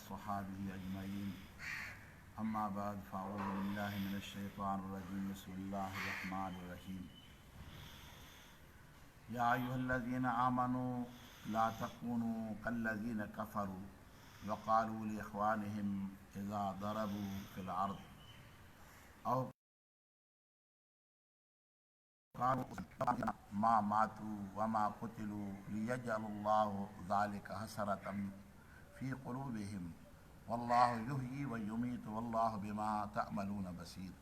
وأصحابه أجمعين. أما بعد، فأعوذ بالله من الشيطان الرجيم. بسم الله الرحمن الرحيم. يا أيها الذين آمنوا لا تكونوا كالذين كفروا وقالوا لإخوانهم إذا ضربوا في الأرض أو قالوا ما ماتوا وما قتلوا ليجعل الله ذلك حسرة في قلوبهم والله يحيي ويميت والله بما تعملون بصير.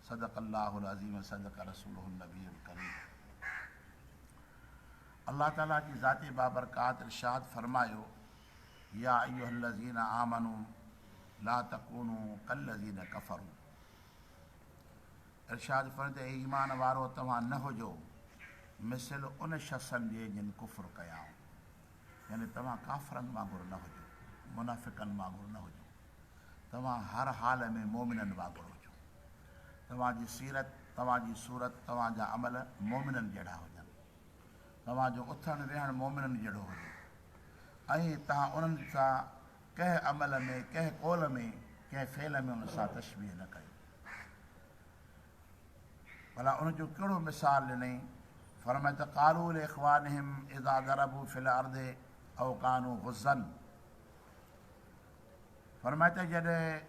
صدق الله العظيم صدق رسوله النبي الڪريم. الله تعالي جي ذات بابرڪات ارشاد فرمايو، يا ايها الذين آمنوا لا تڪونوا ڪالذين ڪفروا. ارشاد فرمايو ته اي ايمان وارؤ توهان نه هجو مثل ان شخصن جي جن ڪفر ڪيائون، يعني توهان ڪافرن وانگر نه هجو، منافقن وانگر نه هجو، توهان هر حال ۾ مؤمنن وانگر هجو، توهان جي سيرت، توهان جي صورت، توهان جا عمل مؤمنن جهڙا هجن، توهان جو اٿڻ ويهڻ مؤمنن جهڙو هجي ۽ توهان انهن سان ڪنهن عمل ۾، ڪنهن قول ۾، ڪنهن فعل ۾ انهن سان تشبيهه نه ڪيو. ڀلا ان جو ڪهڙو مثال ڏنئي؟ فرمائي ته قالوا لاخوانهم اذا ضربوا في الارض او كانوا غزا. فرمائي ته جڏهن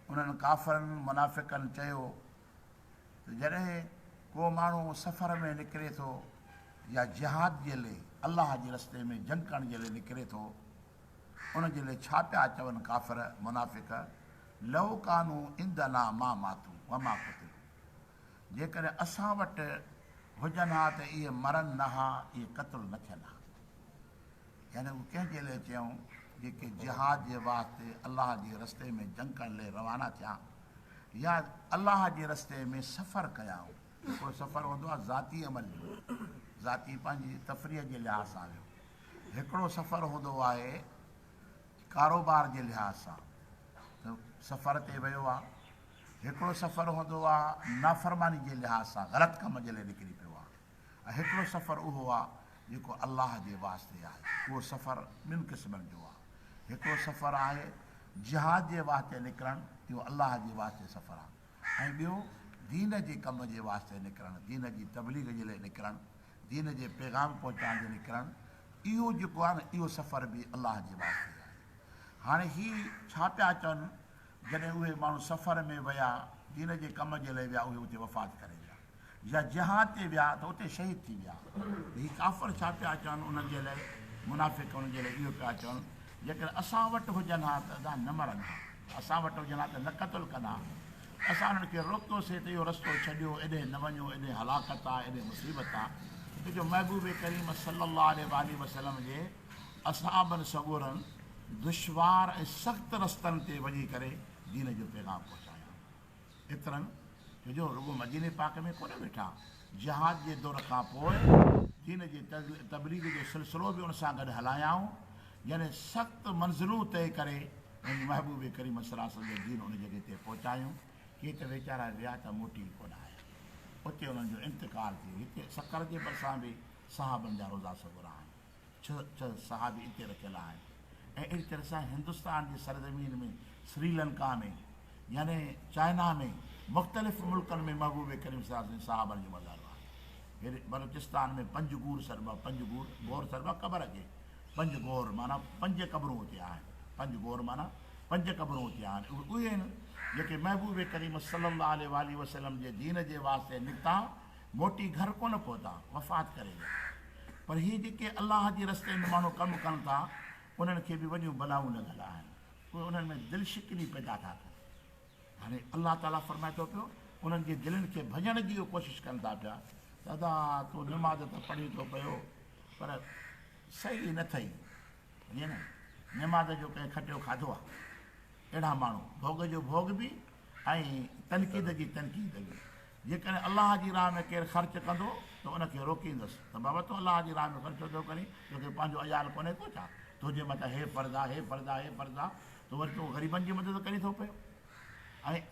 انهن ڪافرن منافقن چيو ته جڏهن ڪو ماڻهو سفر ۾ نڪري ٿو يا جهاد جي لئي الله جي رستي ۾ جنگ ڪرڻ جي لئي نڪري ٿو، ان جي لئي ڇا پيا چون ڪافر منافق، لو ڪانو عندنا ما ماتو وما قتلو، جيڪڏهن اسان وٽ هجن ها ته اهي مرن نه ها، اهي قتل نه ٿين ها. يعني اهو ڪنهن جي لئي چيائون؟ جيڪي جهاد جي واسطي الله جي رستي ۾ جنگ ڪرڻ لئي روانا ٿيا يا الله جي رستي ۾ سفر ڪيائون. هڪڙو سفر هوندو آهي ذاتي عمل جو، ذاتي پنهنجي تفريح جي لحاظ سان ويو. هڪڙو سفر هوندو آهي ڪاروبار جي لحاظ سان ته سفر تي ويو آ. هڪڙو سفر هوندو آ نافرماني جي لحاظ سان غلط ڪم جي لاء نڪري پيو آ ۽ هڪڙو سفر اهو آ جيڪو الله جي واسطي آهي. اهو سفر ٻن قسمن جو آ. هڪڙو سفر آهي جهاد جي واسطي نڪرڻ، اهو الله جي واسطي سفر آ ۽ ٻيو دين جي ڪم جي واسطي نڪرڻ، دين جي تبليغ جي لاء نڪرڻ، دين جي پيغام پهچائڻ جي نڪرڻ، اهو جيڪو آهي نه اهو سفر به الله جي واسطي آهي. هاڻي هي ڇا پيا چون، جڏهن اهي ماڻهو سفر ۾ ويا، دين جي ڪم جي لاء ويا، اهي اتي وفات ڪري ويا يا جهاد تي ويا ته اتي شهيد ٿي ويا. هي ڪافر ڇا پيا چون انهن جي لاء، منافق انهن جي لاء اهو پيا چون، جيڪڏهن اسان وٽ هجن ها ته ادا نه مرن ها، اسان وٽ هجن ها ته نه قتل ڪن ها. اسان انهن کي روڪيوسين ته اهو رستو ڇڏيو، ايڏي نه وڃو، ايڏي هلاڪت آ، ايڏي مصيبت آ. ڇو جو محبوب ڪريم صلّي الله عليه واٰله وسلّم جي اصحابن سڳورن دشوار ۽ سخت رستن تي وڃي ڪري دين جو پيغام پهچايائون. ايترن ڇو جو رڳو مديني پاڪ ۾ ڪونه ويٺا، جهاد جي دور کان پوء دين جي تبليغ جو سلسلو به ان سان گڏ هلايائون، يعني سخت منزلون طئي ڪري وڃي محبوب ڪريم صلي الله عليه وسلم جو دين ان جڳهه تي پهچايون. ڪي ته ويچارا ويا ته موٽي ئي ڪونه آيا، اتي انهن جو انتقال ٿي ويو. هتي سکر جي ڀرسان به صحابن جا روضا سڳورا آهن، ڇهه صحابي اتي رکيل آهن ۽ اهڙي طرح سان هندستان جي سرزمين ۾ سري لنڪا ۾ يعني چائنا ۾ مختلف ملڪن ۾ محبوب ڪريم صلي الله عليه وسلم جي صحابن جون مزارون آهن. هيڏي بلوچستان ۾ پنجگور سڏبو آهي، پنجگور، گور سڏبو آهي قبر کي، پنج گور معنيٰ پنج قبرون اتي آهن، پنج گور معنيٰ پنج قبرون اتي آهن. اهي اهي آهن جيڪي محبوب ڪريم صلي الله عليه واٰله وسلم جي دين جي واسطي نڪتا، موٽي گهر ڪونه پهتا، وفات ڪري ويا. پر هي جيڪي الله جي رستي ۾ ماڻهو ڪم ڪن ٿا، انهن کي به وڏيون بلائون لڳل آهن. اهي انهن ۾ دل شڪني پيدا ٿا ڪن. هاڻي الله تعاليٰ فرمائي ٿو پيو، انهن جي دلين کي ڀڃڻ جي اهي ڪوشش ڪن ٿا پيا ته ادا تون نماز ته پڙهين ٿو پيو پر صحيح نه ٿئي. ائين نه نماز جو ڪنهن کٽيو کاڌو آهي. اهڙا ماڻهو ڀوڳ جو ڀوڳ به ۽ تنقيد جي تنقيد به. جيڪڏهن الله جي راهه ۾ ڪير خرچ ڪندو ته ان کي روڪيندس ته بابا تون الله جي راهه ۾ خرچ ڇو ٿو ڪرين، توکي پنهنجو عيال ڪونهي ڪو ڇا؟ تنهنجي مٿان هي فرض آ، هي فرض آ، هي فرض آ، تون وري تون غريبن جي مدد ڪرين ٿو پيو. ۽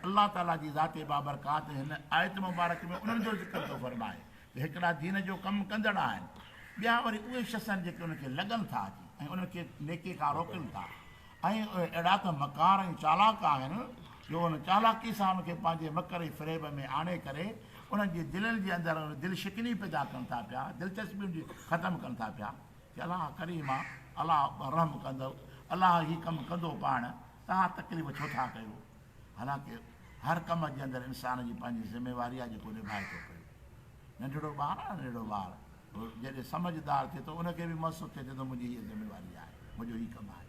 الله تعاليٰ جي ذات بابرڪات هن آيت مبارڪ ۾ انهن جو ذڪر ٿو فرمائي ته هڪڙا دين جو ڪم ڪندڙ آهن، ٻيا وري اهي شخص آهن جيڪي انهن کي لڳن ٿا اچي ۽ انهن کي نيڪي کان روڪن ٿا. ۽ اهي اهڙا ته مڪار ۽ چالاڪ آهن جو ان چالاڪي سان ان کي پنهنجي مڪر ۽ فريب ۾ آڻي ڪري انهن جي دلين جي اندر دل شڪني پيدا ڪن ٿا پيا، دلچسپي ان جي ختم ڪن ٿا پيا ته الله ڪريم آ، الله رحم ڪندو، الله هي ڪم ڪندو پاڻ، توهان تڪليف ڇو ٿا ڪيو؟ حالانڪه هر ڪم جي اندر انسان جي پنهنجي ذميواري آ جيڪو نڀائي ٿو پيو. ننڍڙو ٻار آ نه ننڍڙو ٻار هو جڏهن سمجهدار ٿئي ٿو ان کي به محسوس ٿئي ٿو ته منهنجي هيء ذميواري آهي، منهنجو هي ڪم آهي.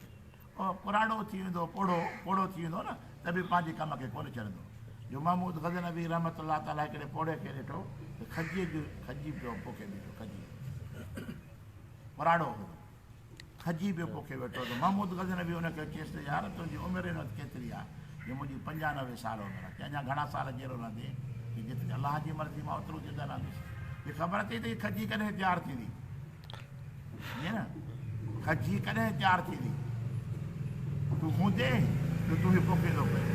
اهو ڪراڙو ٿي ويندو، پوڙهو پوڙهو ٿي ويندو نه ته به پنهنجي ڪم کي ڪونه ڇڏندو. جو محمود غزنوي رحمة الله تعالٰي هڪڙي پوڙهي کي ڏٺو ته کجيء جو کجي پيو پوکي بيٺو کجي ڪراڙو هيو کجي پيو پوکي ويٺو ته محمود غزنوي ان کي چيس ته يار تنهنجي عمر هن وقت ڪيتري آهي؟ جو منهنجي 95 سال عمر آهي. چي اڃا گهڻا سال جيئرو رهندين؟ چي جيتري الله جي مرضي مان اوترو زنده رهندس. چي خبر اٿئي ته هي کجي ڪڏهن تيار ٿيندي؟ ائين نه؟ کجي ڪڏهن تيار ٿيندي؟ تون هوندين جو تون هي پوکيندو پيو.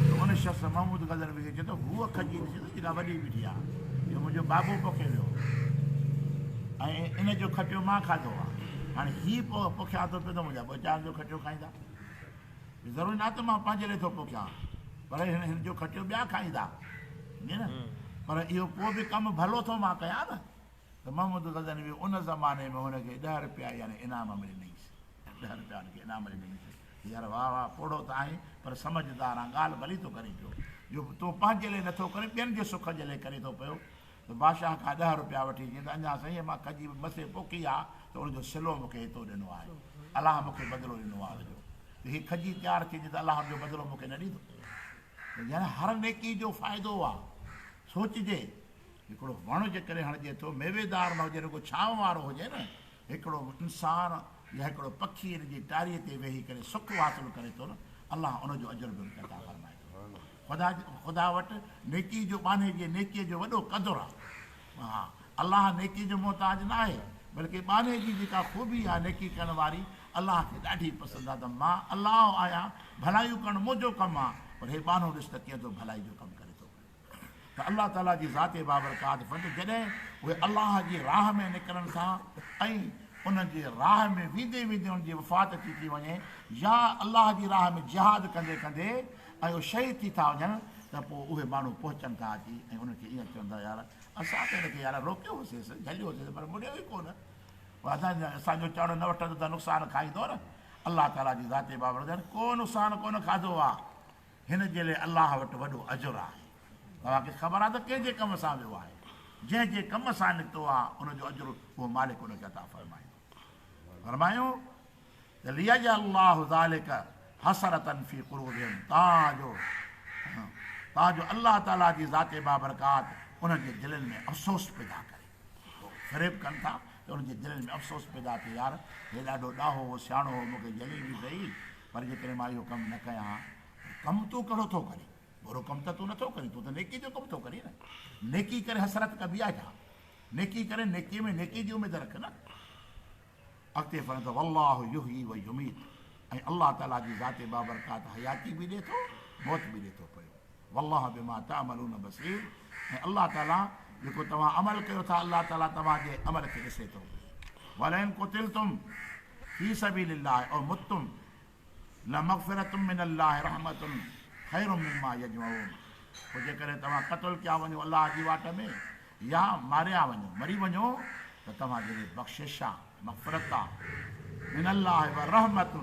ته ان شخص محمود غزنوي کي چيو ته هوء کجي ڏسين ٿو جيڪا وڏي بيٺي آهي، اهو منهنجو بابو پوکي ويو ۽ ان جو کٽيو مان کاڌو آهي. هاڻي هي پوکيان ٿو پيو ته منهنجا ٻچا ان جو کٽيو کائيندا. ضروري ناهي ته مان پنهنجي لاء ٿو پوکيان، پر هن جو کٽيو ٻيا کائيندا. سمجهين نه؟ پر اهو پوء به ڪم ڀلو ٿو مان ڪيان نه. ته محمود غزنوي ان زماني ۾ هن کي ڏهه رپيا يعني انعام ۾ ڏنائينس. ڏهه رپيا هن کي انعام ڏنائينس ته يار واهه واهه پوڙهو ته آهين پر سمجهدار آن ڳالهه ڀلي ٿو ڪرين پيو جو تون پنهنجي لئي نٿو ڪرين ٻين جي سک جي لئي ڪرين ٿو پيو ته بادشاهه کان ڏهه رپيا وٺي چيائين ته اڃا سائين مان کجي مسي پوکي آ ته ان جو صلو مون کي هتو ڏنو آهي الله مون کي بدلو ڏنو آهي ان جو ته هي کجي تيار ٿيندي ته الله ان جو بدلو مون کي نه ڏيندو يعني هر نيڪي جو فائدو آ سوچجي هڪڙو وڻ جيڪڏهن هڻجي ٿو، ميويدار نه هجي، رڳو ڇانو وارو هجي نه، هڪڙو انسان يا هڪڙو پکي ان جي ٽاريء تي ويهي ڪري سک حاصل ڪري ٿو نه، الله ان جو اجر به ان کي عطا فرمائي ٿو. خدا خدا وٽ نيڪي جو ٻانهي جي نيڪيء جو وڏو قدر آهي. ها، الله نيڪي جو محتاج نه آهي، بلڪه ٻانهي جي جيڪا خوبي آهي نيڪي ڪرڻ واري، الله کي ڏاڍي پسند آهي ته مان الله آهيان، ڀلايون ڪرڻ منهنجو ڪم آهي، پر هي ٻانهو ڏس ته ڪيئن ٿو ڀلائي جو ڪم ڪري ٿو پيو. ته الله تعاليٰ جي ذات بابرڪات فرمائي ٿو جڏهن اهي الله جي راهه ۾ نڪرن ٿا ۽ انهن جي راهه ۾ ويندي ويندي انهن جي وفات اچي ٿي وڃي يا الله جي راهه ۾ جهاد ڪندي ڪندي ۽ اهي شهيد ٿي ٿا وڃن ته پوء اهي ماڻهو پهچن ٿا اچي ۽ انهن کي ائين چون ٿا يار اسان ته هن کي يار روڪيو هوسيس جهليو هوسيس پر مڙيو ئي ڪونه اسان جو چوڻ نه وٺندو ته نقصان کائيندو نه الله تعاليٰ جي ذات بابرڪات ڪو نقصان ڪونه کاڌو آهي هن جي لاء الله وٽ وڏو اجر آهي. توهان کي خبر آهي ته ڪنهن جي ڪم سان ويو آهي. جنهن جي ڪم سان نڪتو آهي ان جو اجر اهو مالڪ ان کي عطا فرمائيندو. فرمايو ته ليجعل الله ذلک حسرة في قلوبهم تان جو تان جو الله تعالي جي ذات بابرڪات انهن جي دلين ۾ افسوس پيدا ڪري. فريب ڪن ٿا ته انهن جي دلين ۾ افسوس پيدا ٿئي يار هي ڏاڍو ڏاهو هو سياڻو هو مون کي جهلي به سهي پر جيڪڏهن مان اهو ڪم نه ڪيان ها ته ڪم تون ڪهڙو ٿو ڪرين؟ برو ڪم ته تون نٿو ڪرين، تون ته نيڪي جو ڪم ٿو ڪرين نه. نيڪي ڪري حسرت ڪبي آهي ڇا؟ نيڪي ڪري نيڪي ۾ نيڪي جي اميد رک نه. اڳتي فرمائي ٿو والله يحيي و يميت ۽ الله تعاليٰ جي ذات بابرڪات حياتي به ڏي ٿو موت به ڏي ٿو پيو. والله بما تعملون بصير ۽ الله تعاليٰ جيڪو توهان عمل ڪيو ٿا الله تعاليٰ توهان جي عمل کي ڏسي ٿو. ولئن قتلتم في سبيل الله او متم لمغفرة من الله رحمة خير مما يجمعون پوء جيڪڏهن توهان قتل ڪيا وڃو الله جي واٽ ۾ يا ماريا وڃو، مري وڃو، ته توهان جي لئي بخشش آ، مغفرت آ، من الله ورحمة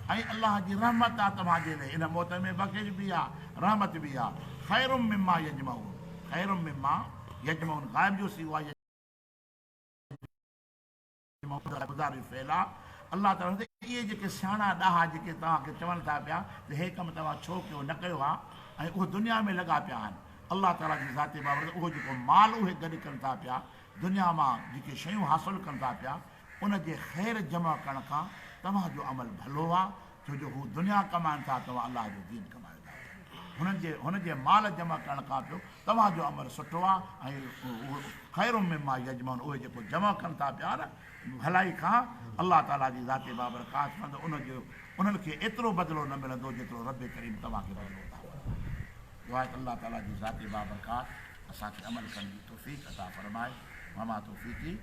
۽ الله جي رحمت آ توهان جي لئي، ان موت ۾ بخشش به آ، رحمت به آ، خير مما يجمعون، خير مما يجمعون غائب جو صيغو آ، مضارع فعل آ، الله تعالي فرمائي ٿو اهي جيڪي سياڻا ڏاها جيڪي توهان کي چون ٿا پيا ته هي ڪم توهان ڇو ڪيو نه ڪيو ها ۽ اهي دنيا ۾ لڳا پيا آهن الله تعالي جي ذات بابرڪت اهو جيڪو مال اهي گڏ ڪن ٿا پيا دنيا مان جيڪي شيون حاصل ڪن ٿا پيا ان جي خير جمع ڪرڻ کان توهان جو عمل ڀلو آ ڇو جو هو دنيا ڪمائن ٿا توهان الله جو دين ڪمايو ٿا پيا هنن جي هن جي مال جمع ڪرڻ کان پيو توهان جو عمل سٺو آ ۽ اهو خير مما يجمعون اهي جيڪو جمع ڪن ٿا پيا نه ڀلائي کان الله تعالي جي ذات بابرڪات کان ته ان جو انهن کي ايترو بدلو نه ملندو جيترو رب ڪريم توهان کي بدلو عطا فرمائي. دعا آهي ته الله تعالي جي ذات بابرڪات اسان کي عمل ڪرڻ جي توفيق عطا فرمائي. وما توفيقي.